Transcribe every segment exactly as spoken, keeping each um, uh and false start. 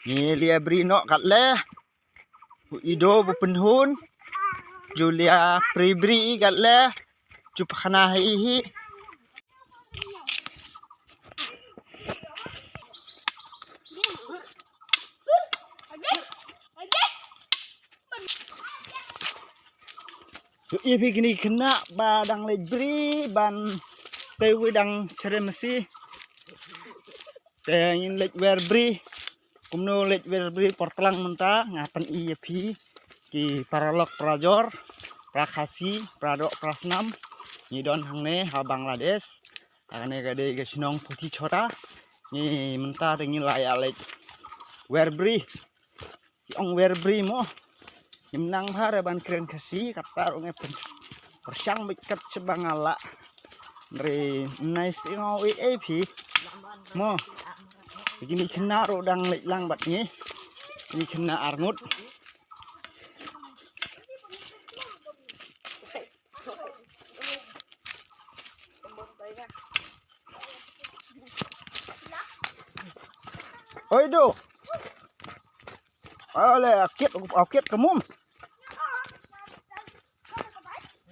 Ngi lia bri noh kat le. U Ido bu pynhun. Julia pri bri kat le. Ju pakhana hi hi. Ïa phi kine ki khynnah ba dang leit bri ban tei wi dang chere masi. Te ngin leit wer bri. Kumno leit wer bri por tlang mynta nga pyn-i ïa phi ki paralok parajor, para Khasi, para doh para snam. Ngi don hangne ha Bangladesh. Hangne ka dei ka shnong Puthi Chora. Ngi mynta te ngi la ïa leit wer bri. Ki ong wer bri mo. Ngim nang bha re ban kren Khasi, kata ruh ngi pyn-, pyrshang beit kat shaba nga lah. Re nai si ngau ei ei phi. Mo. Kine khynnah ruh dang leit lang bad ngi. Kine khynnah arngut. Oi, do. Ole, akit, akit ka mum.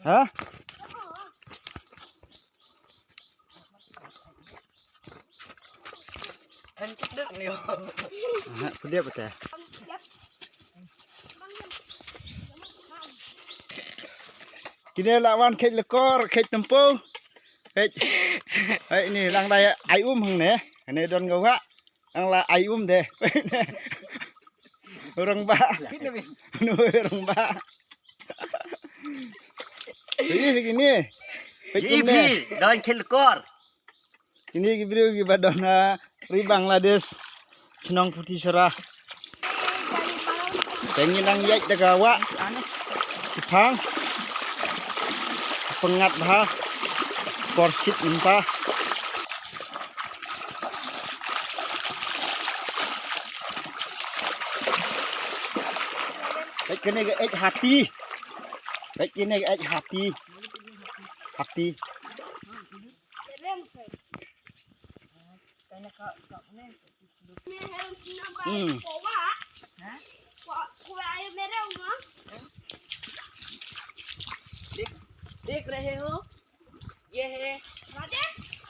Ha? Ha, pdiap te. Kine la wan kheit lekor, kheit tempo. Kheit. Hei, ni lang dai ai um hangne. Hangne don ka wah. Ang la ai um de. Orang ba. Nu orang ba. Phi, phi kine. Phi kine. Don khil kor. Kine ki briew kiba don ha ri Bangladesh. Shnong Puthi Chora. Te ngi nang ïaid da ka wah. Shipang. Pyngat bha. Por shit mynta. Peit kane ka eit hati. Peit kane ka eit hati. Hati. Hmm. देख, देख रहे हो, ये है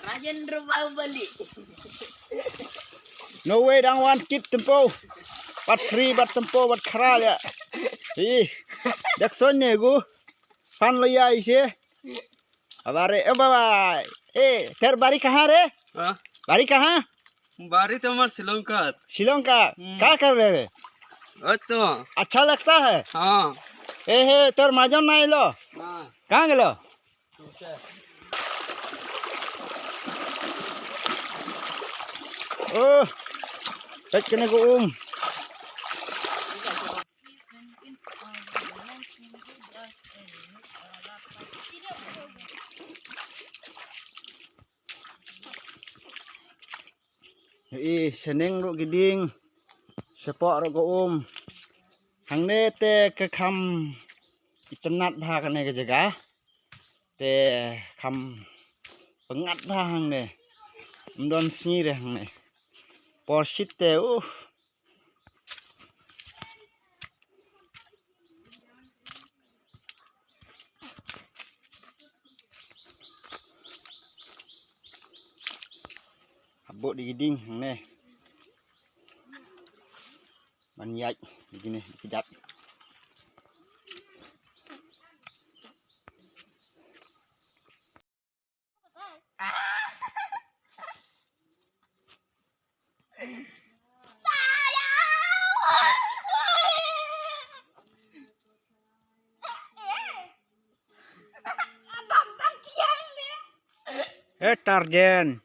राजेंद्र बाहुबली। No way, dang wan kit tempo. Bat tri, bat tempo, bat khara ya. Ih, dak son ne gu. Fan lo ya ise. Abare, eh, baba. Eh, ter bari kahan re? हाँ। Bari kahan? बारी तो हमार श्रीलंका। श्रीलंका? हम्म। क्या कर रहे रे? वो तो। अच्छा लगता है? हाँ। ए हे, तोर माजन ना आइलो? हाँ। कहाँ गेलो? Oh, peit kane ka um. Ih, shaneng ruh ki dieng, shapoh ruh ka um. Hangne te ka kham itynnad bha kane ka jaka. Te kham pyngngad bha hangne. Ym don sngi re hangne. Por shit te, uh. Habok di giding ne. Ban ïaid di gine di kjat. Eh, Tarjen.